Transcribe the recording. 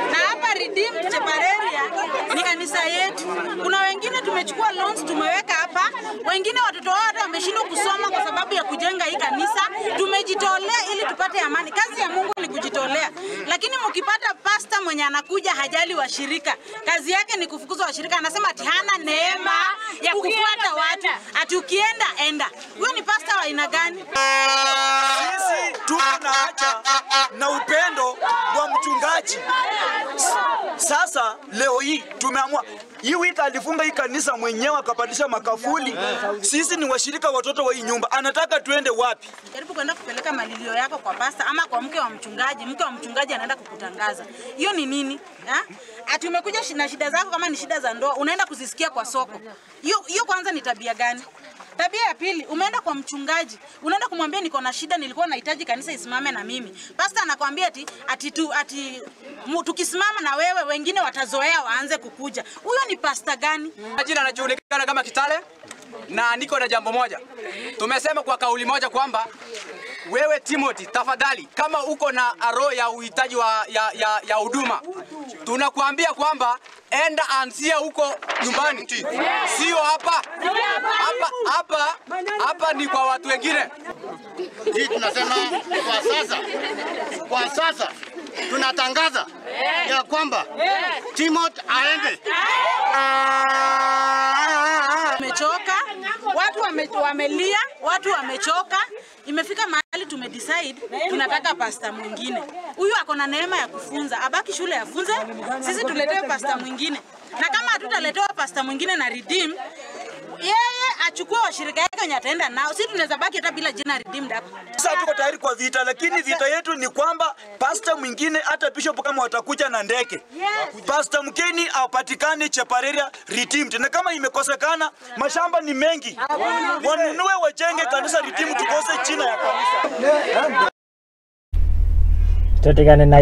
Na hapa Redeemed Chepareria ni kanisa yetu. Kuna wengine tumechukua loans tumeweka hapa, wengine watoto wao hata wameshindwa kusoma kwa sababu ya kujenga hii kanisa. Tumejitolea ili tupate amani. Kazi ya Mungu ni kujitolea. Lakini mkipata pastor mwenye anakuja hajali washirika, kazi yake ni kufukuza washirika. Anasema ati hana neema ya kufuata watu, ati ukienda enda. Huyo ni pastor wa aina gani? Sisi tuko na haja na upendo wa mchungaji. Sasa leo hii tumeamua, hii wiki alifunga hii kanisa mwenyewe akapandisha makafuli. Sisi ni washirika watoto wa hii nyumba. Anataka tuende wapi? Jaribu kwenda kupeleka malilio yako kwa pastor ama kwa mke wa mchungaji. Mke wa mchungaji anaenda kukutangaza. Hiyo ni nini? Ha? Ati umekuja na shida zako, kama ni shida za ndoa unaenda kuzisikia kwa soko. Hiyo kwanza ni tabia gani? Tabia ya pili, umeenda kwa mchungaji, unaenda kumwambia niko na shida, nilikuwa nahitaji kanisa isimame na mimi. Pastor anakuambia ati tukisimama na wewe wengine watazoea waanze kukuja. Huyo ni pastor gani? Jina anajulikana kama Kitale na niko na jambo moja. Tumesema kwa kauli moja kwamba wewe Timothy, tafadhali kama uko na roho ya uhitaji wa ya huduma, tunakuambia kwamba enda anzia huko nyumbani, sio hapa. Hapa ni kwa watu wengine. Hii tunasema kwa sasa tunatangaza ya kwamba Timothy aende. Tumechoka, watu wamelia, watu wamechoka. Imefika mahali tumedecide tunataka pastor mwingine. Huyu ako na neema ya kufunza, abaki shule afunze, sisi tuletewe pastor mwingine. Na kama hatutaletewa pastor mwingine na Redeem, yeye achukue washirika yake wenye ataenda nao. Sisi tunaweza baki hata bila jina Redeemed hapa. Sasa tuko tayari kwa vita, lakini vita yetu ni kwamba pastor mwingine hata bishop kama watakuja na ndege. Pastor mkeni apatikane Chepareria Redeemed. Na kama imekosekana, mashamba ni mengi. Wanunue wajenge kanisa Redeemed, tukose jina ya kanisa. Tutikane na